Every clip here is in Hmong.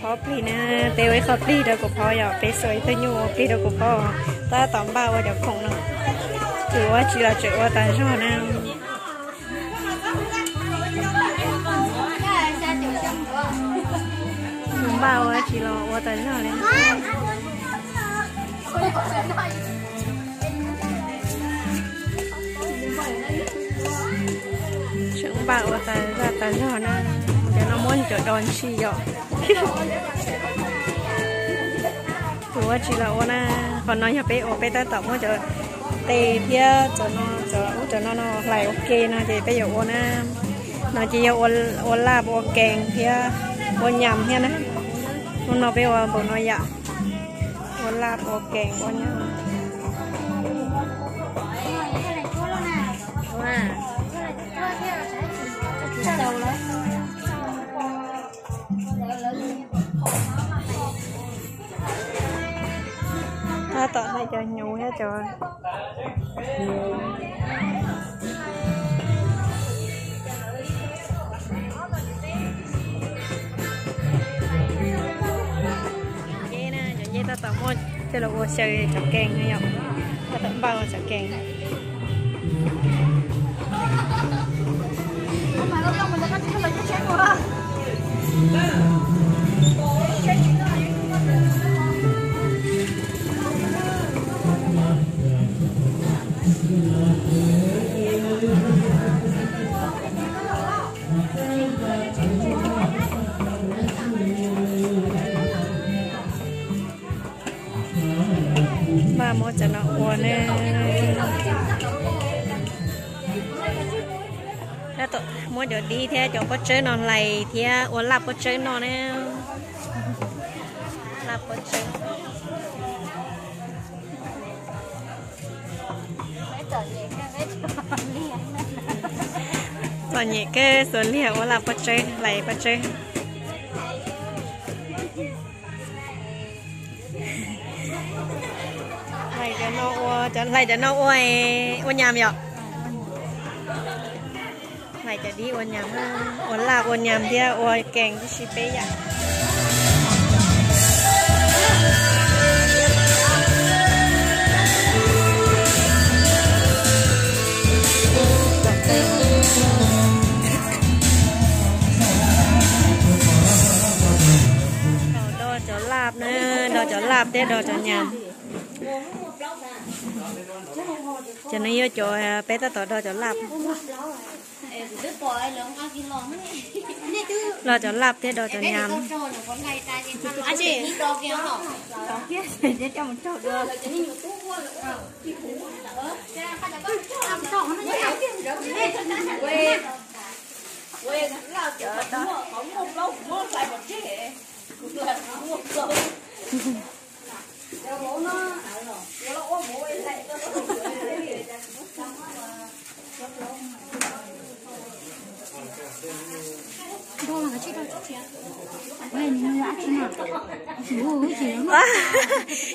Ob plig na, peb ua ib qho plig rau kuv phauj yom, peb xuas ib tug nyuj ua plig rau kuv phauj, tab tom npaj ua cov khoom no. Kuv ua tsis los tseem ua tas zog na. Kuv npaj ua tsis los ua tas zog li. Tseem npaj ua tas zaj tas zog na, cov no muab cov do ntsis yom. Kuv ua tsis los ua na, qhov no yog peb ua, peb tab tom muab cov tes thiab cov no, cov ub cov no no hlais ua ke no ces peb yuav ua na. No ces yog ua laj ua kees thiab ua nyam thiab na. Hnub no peb ua npaum no yom, ua laj ua kees ua nyam. Tab tom hlais cov hnyuv thiab cov nceb na, cov nceb tab tom muab coj los ua xyaw cov kees no yom, tab tom npaj ua cov kees. Npaj muab cov no ua ne. Muab cov dib thiab cov pob tsawb no hlais thiab ua laj pob tsawb noj ne. Laj pob tsawb. Txom nyem kawg, xuas liag ua laj pob tsawb, hlais pob tsawb. Hlais cov no ua, cov hlais cov no ua, ua nyam yom. Hlais cov dib ua nyam, ua laj ua nyam thiab ua kees tib si peb yam. Do cov laj na, do cov laj thiab do cov nyam. Cov no yog cov peb tab tom do cov laj. Do cov laj thiab do cov nyam.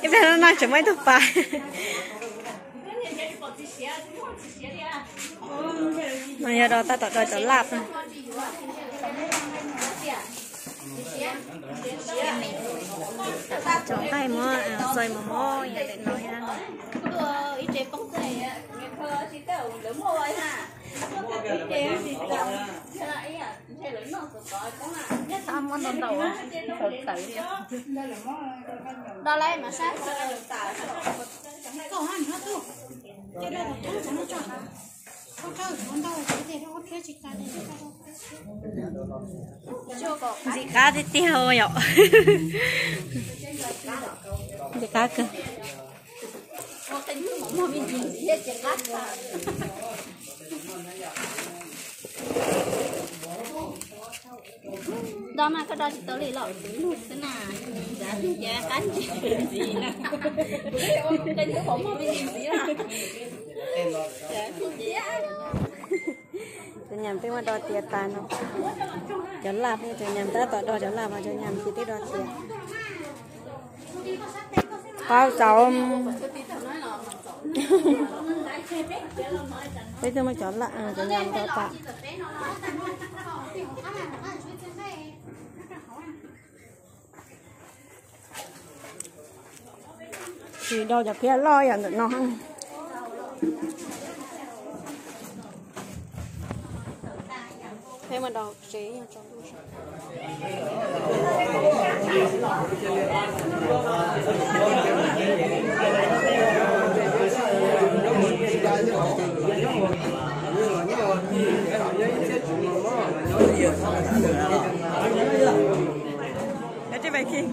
Ib pliag no no tseem muaj ib tug pas. No yog do tab tom do cov laj. Cov nqaij muab xaws mos mos yam li no thiab. Muab ntau ntau xaws xaws li. Ntxim qab tiag tiag yom. Ntxim qab kawg. Do mas koj do tsis tau li los lug xwb na, ces qab ntsis ntxiv na. Cov nyam peb muab do tiav tas no. Cov laj peb cov nyam tab tom do cov laj mas cov nyam ces twb do tiav. Qab tau. Peb twb muab cov laj cov nyam do tas. Tsis rau cov phiab loj yam ntawm no. Peb mus rau tsev. Kuv twb chim.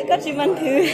Koj tsis maj nthwv.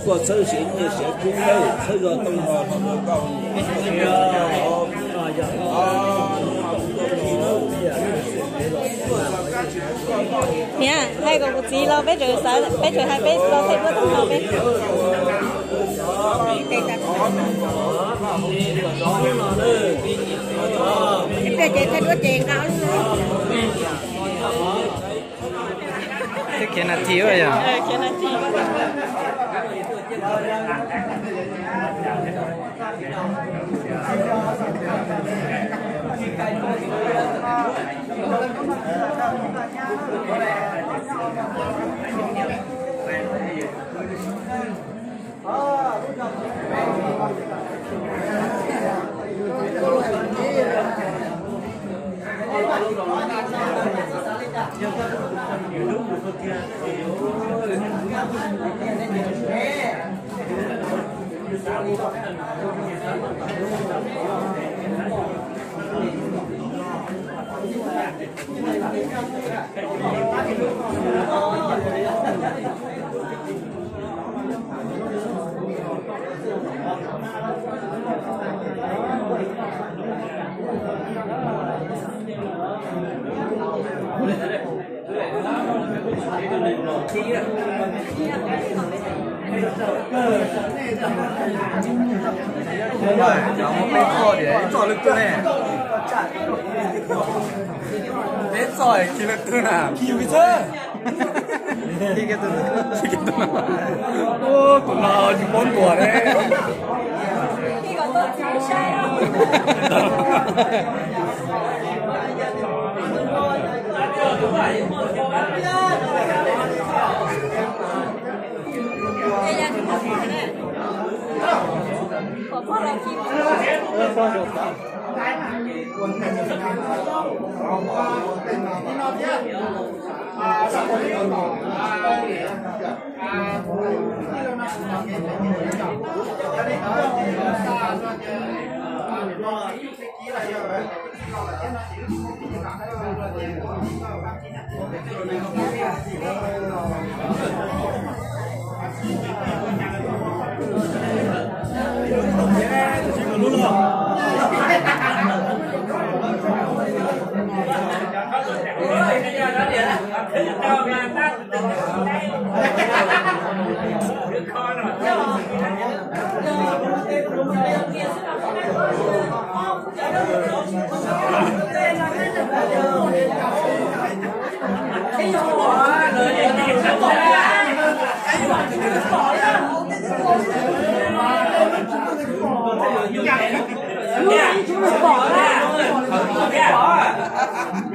Tuaj txhawb siav nyiaj siav kub, txhawb zog tooj los no rau koj. Niam, hais kom kuv txiv los peb tseem, peb tseem hais peb los thaij duab tag nrho peb. Peb ces thaij duab ces nqa lub no. Khiav nas this yog. Peb txoj lwm tus ne, peb txoj khi lwm tus na. Tus no tsis paub ntuas ne.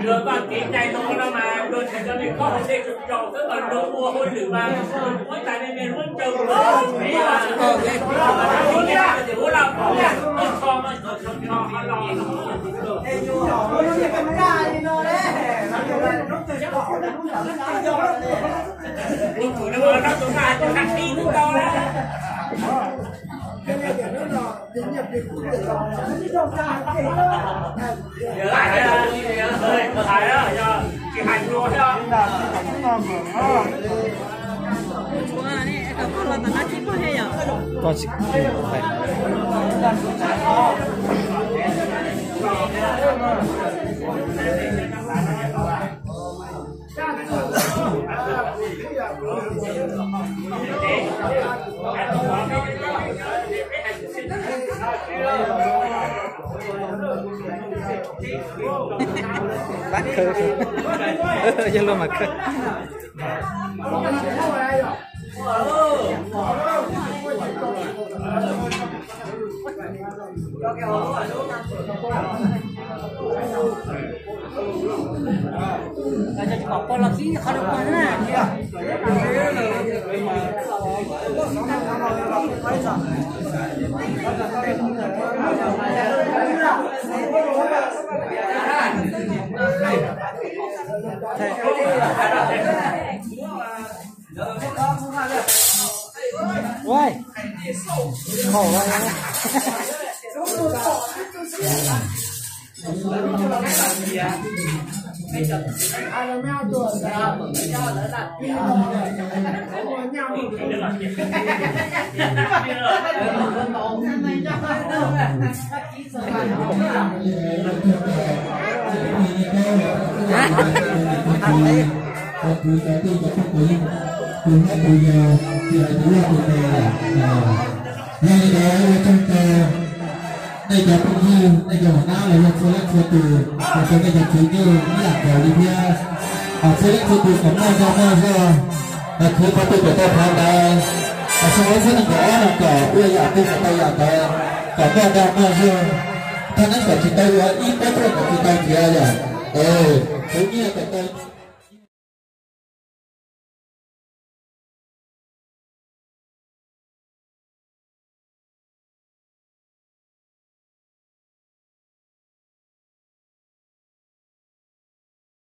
Luag txoj kev cai no no mas luag tsis coj nej khob hauv dej tsaus tsaus xwb mas luag ua hauj lwm mas muab tas nej me lub tsawg ua laj pov tsho mas tsho tsho ho los. Tus tswv no mas rab tus naj tus naj tib tus tau na. Koj tsis Pab khawb, yog luag mas khawb. Ua, khau. Tus hlob tus yau, tus hais tus loj tus me, yog li ntawd ua tsaug rau nej cov phooj ywg, nej cov hauv nab los yog txhua leej txhua tus, los rau nej cov tswv yim ib yam nkaus li thiab. Hos txhua leej txhua tus kom muaj dag muaj zog, khwv qhov twg kom tau qhov ntawd, hos xyoo ob txhiab nees nkaum ob nees nkaum ua yam twg kom tau yam ntawd, kom muaj dag muaj zog. Thaj neeb kom tsis tau yuav, ib pob tshuaj kom tsis tau nrhiav yom. Khwv nyiaj kom tau